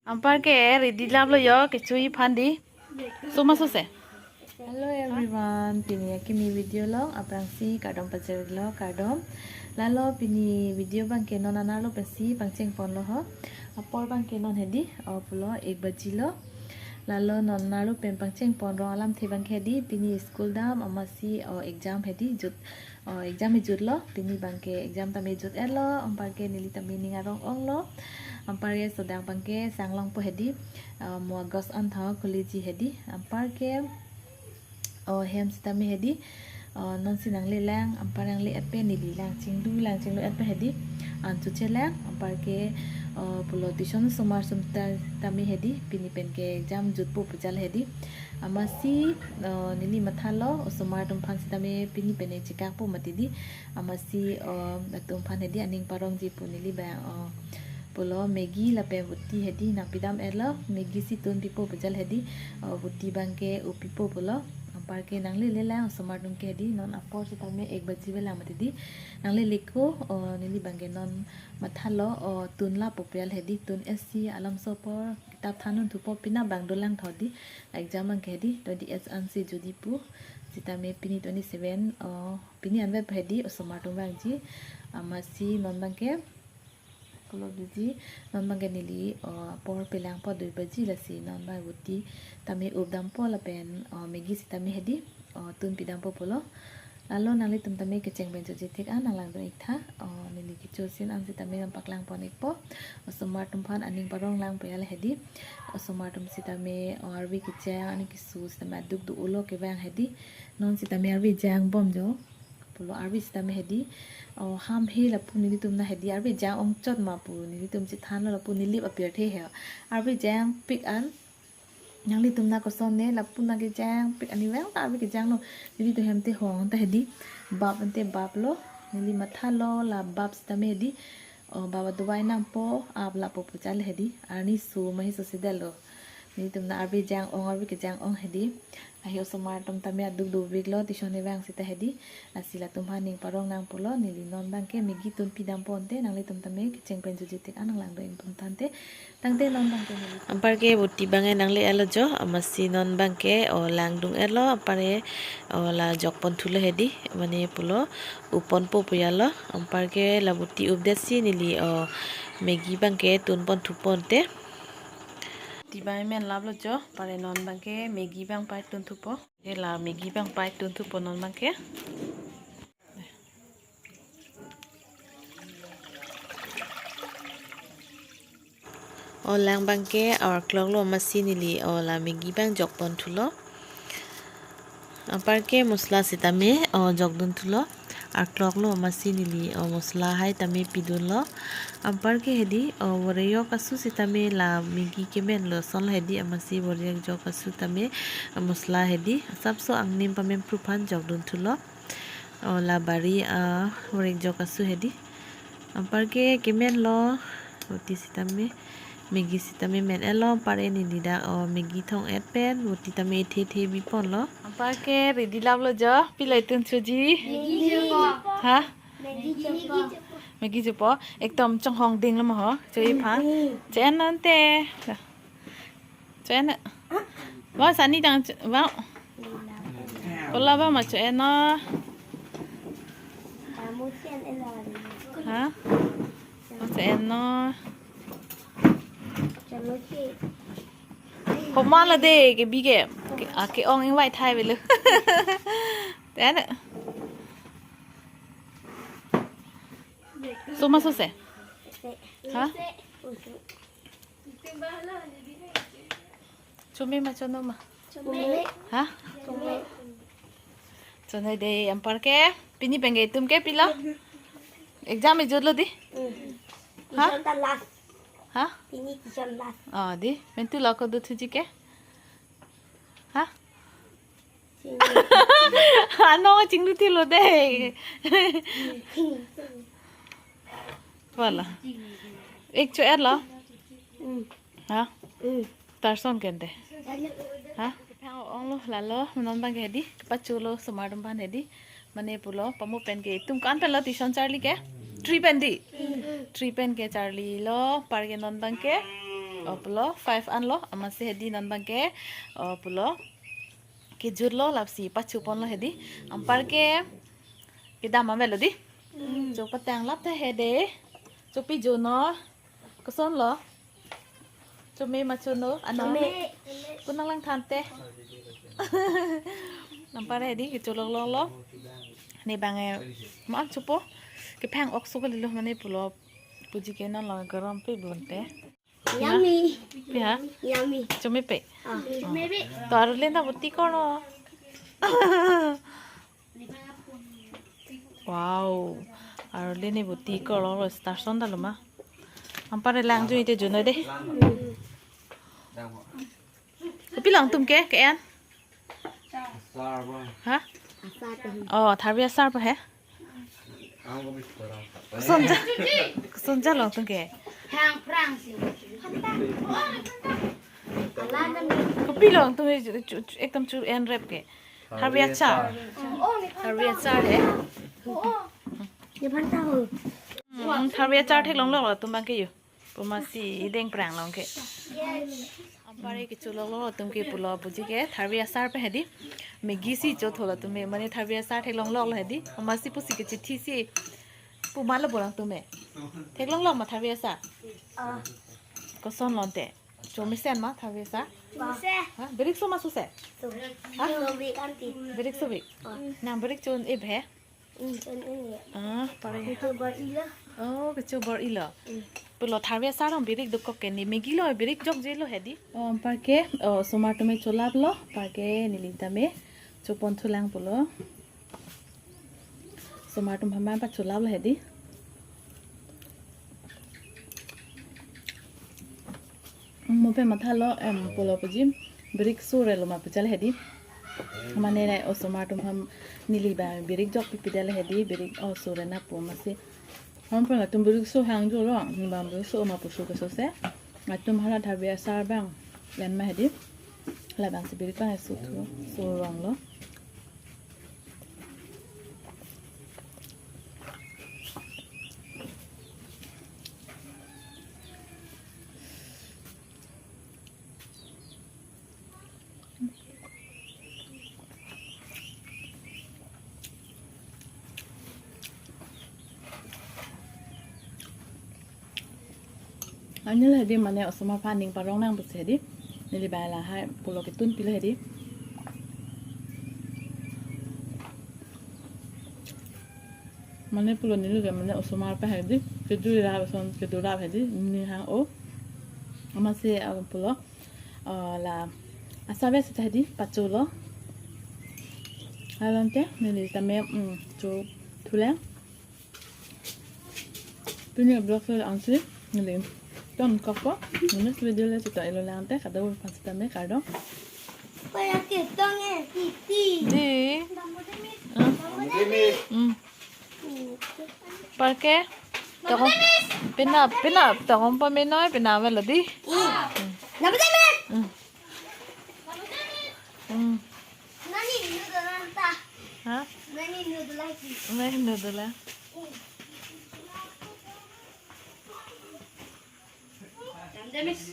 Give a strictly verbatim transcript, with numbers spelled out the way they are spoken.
Anparke ready laplo jo, kecho-i aphan di. Soma sose. Hello everyone, pini akimi video along aphrangsi kardom pajirlo, kardom. Lalo pini video abangke non anerlo pensi pangcheng ponlo ho. Apor abangke non hedi, o pulo ek baji lo. Lalo non anerlo pen pangcheng pon rong alamthe abangke hedi, pini school dam amatsi o exam hedi jut, o exam hejutlo, pini abangke exam tame jut-etlo, anparke neli tame ning arong-onglo, anparke laso adak abangke sang longpo hedi, o mo August an tha college hedi, anparke o hem sitame hedi, o nonsi nangle lang, anpar nangle-et pen neli lang chingdu lang chingdu-et pen hedi, an choche lang, anparke o pulo tuition osomar atum ta tame hedi, pini penke exam jutpo pujal hedi, amatsi o neli mathalo, osomar atum aphan sitame pini pen chekakpo mati di, amatsi o latum aphan hedi aning parongji pu neli abang o pulo Maggi lapen Voti hedi nangpidam-etlo, Maggi si tun pipo pujal hedi, o Voti abangke up pipo pulo, anparke nanglele lang osomar atumke hedi, non apor sitame ek baji avelang mati di, nangleleko, o neli abangke non mathalo, o tun lapo pujal hedi, tun-etsi alam so apor kitap than-un thupo, penap abang dolang tho di, exam abangke hedi twenty-eight ansi jut-i pu, sitame pini twenty-seven, o pini anvet hedi osomar atum vangji, amatsi non abangke pulo biji, non abangke neli o apor pelangpo dui baji, lasi non abang Voti tame updampo lapen o Maggi sitame hedi o tun pidampo pulo. Lalo nanglitum tame kecheng pen choche tik an nanglangdun iktha, o neli kecho asin an sitame nangpaklang pon ikpo, osomar atum aphan aning parong lang pujal hedi, osomar atum sitame o arve kejang ani keso sitame aduk do-ulo kevang hedi, non sitame arve jang bom jo. Pulo arve sitame hedi, o ham he lapu nelitum na hedi arve jang ongchot ma pu nelitum chethanlo, lapu nelip apirthe he. Arve jangpik an nanglitum na koson ne lapu na kejangpik ani vang ta arve kejanglo. Nelitum hem te hong ta hedi bap ante baplo. Neli mathalo la bap sitame hedi, o bap adovai nangpo, ap lapo pujal hedi, arni so ma he so si detlo. Nelitum na arve jang-ong, arve kejang-ong hedi. Ahi osomar atum tame aduk doveklo, tuition kevang sita hedi. Lasi latum aphan ning parong nang pulo, neli non abangke Maggi tun pidampo ante, nanglitum tame kecheng pen choche tik an nanglangdun ingtung tha ante. Tangte non abangke neli anparke Voti abang nangle-etlo jo, amatsi non abangke o langdung-etlo, anparke o la jokpon thulo hedi, mane pulo up ponpo pujal lo, anparke la Voti updetsi neli o Maggi abangke tun pon thupo ante. Voti abang men laplo jo, anparke non abangke Maggi abang pai tun thupo. He la Maggi abang pai tun thupo non abangke. O lang abangke arkloklo amatsi neli o la Maggi abang jokpon thulo. Anparke masala sitame o jokdun thulo. Arkloklo amatsi neli o masala hai tame pidunlo. Anparke hedi o vorejok asu sitame la Maggi kemenlo ason hedi, amatsi vorejok asu tame masala hedi asapso angnim pamem pru aphan jokdun thulo. O la bari a vorejok asu hedi. Anparke kemenlo, Voti sitame, Maggi sitame men-etlo, anparke neli dak o Maggi thong-et pen Voti tame ethe ethe bi ponlo. Anparke ready laplo jo, pilo tun choji? Maggi chopo. Ha? Maggi chopo. Maggi chopo. Ekdom chonghong dinglo ma ho, cho-i aphan. Mm. Cho-en non te. Cho-en. Bang sani dang cho-, bang. Kola bang ma cho-en non. Ha? Bang cho-en non. Homa la de kebi ke. Ke, a, ke-ong ingvai thai avelo. Cho-en. Soma sose? Ha? Chome ma chono ma? Ha? Chonoi de, anparke. Pini penke itum ke pilo? Exam ejutlo di? Ha? Tuition ta last. Ha? Pini tuition last. O di, mentu lo ko do thuji ke? Ha? Ano chingdu thilo de. Wala. Ek cho-etlo? Mm. Ha? Mm. Tarson kente. Ha? Phang onglo lalo, non abangke hedi, kepacholo osomar atum aphan hedi. Mane pulo, pamu penke, itum ko-an penlo tuition charli ke? Three pen di? Three penke charlilo, anparke non abangke? O pulo five anlo, amatsi hedi non abangke, o pulo kejutlo, lapsi pachuponlo hedi. Anparke kedam avelo di. Cho patang lap ta hedi. Cho pi juno. Kosonlo? Chome ma chono? Ano? Chome. Kunang lang thante. Anpar hedi kecho lokloklo. Ne abang, eh, ma-an chopo. Kephang ok so kalilo mane pulo. Puji ke non lo garam pe bonte. Yummy. Pi ha? Yummy. Chome pe. Ah. Maybe. To Arulin ta buti kono. Wow. Arulin ne buti kolonglo, star son ta lo ma. Anpar lang jun ite juno de. Kopi long atum ke, ke-en? Ha? Asar pen. Oh, tharve asar pen he? Kosonja. Kosonja long atum ke. Hang prang si. Kopi long atum ke, chu, chu, chu, ekdom chu-en rep ke. Tharve asar. Tharve asar he. Ye phan ta ho. Hmm, tharve asar theklongloklo atum abangke yo. Pu amatsi ideng prang long ke. Anpar kecho lokloklo atum ke pulo puji ke tharve asar pen hedi. Maggi si chotholo atum ke mane tharve asar theklongloklo hedi. Amatsi pusi kechithi si. Pu malo bolang atum ke. Theklonglo ma tharve asar? Ah. Koson lonte? Chomesen ma tharve asar? Mesen. Ha? Birik so ma suse? So. Ha? Sovik anti. Birik sovik? Ah. Nang birik cho-un-e he? Hmm, cho-un-e. Ah, pare. Kecho bor-ilo. Oh, kecho bor-ilo. Hmm. Pulo tharve asar along birik dokok ke ne Maggi lo birik jokjelo hedi. Oh, anparke, oh, osomar atum ke cholaplo, anparke neli tame chopon thulang pulo. Osomar atum aphan pacholaplo hedi. Mo pen mathalo, em, pulo puji, birik sore lo ma puchal hedi. Mane ne osomar atum aphan neli abang birik jok pipedal hedi, birik o sore na pu amatsi. Hom pen latum birik so hang jolo, ni abang birik so ma pusu keso se. Latum hala tharve asar abang, len ma hedi. Labangsi birik abang so thu, so ronglo. Anil hedi mane osomar aphan ning parong nang pusi hedi. Neli abang lahai pulo ketun pilo hedi. Mane pulo neli ke mane osomar aphan hedi. Kedui ra son kedui ra hedi. Ne hang o. Amatsi, ah, pulo. Ah, la asar ave seta hedi pacholo. Halante neli tame, mm, cho thulang. Pini vlog ke la-ansi neli ton kokpo. Next video le chita ilo lang te kadokave aphan sitame kardom. Paya ke tong e titi. Di. Hmm. Hmm. Anparke. Tokong. Penap, penap. Tokong pamenoi, penap avelo di. Hmm. Napa teme? Hmm. Hmm. Nani noodle anta? Ha? Nani noodle lagi? Nani noodle la? Tante mis.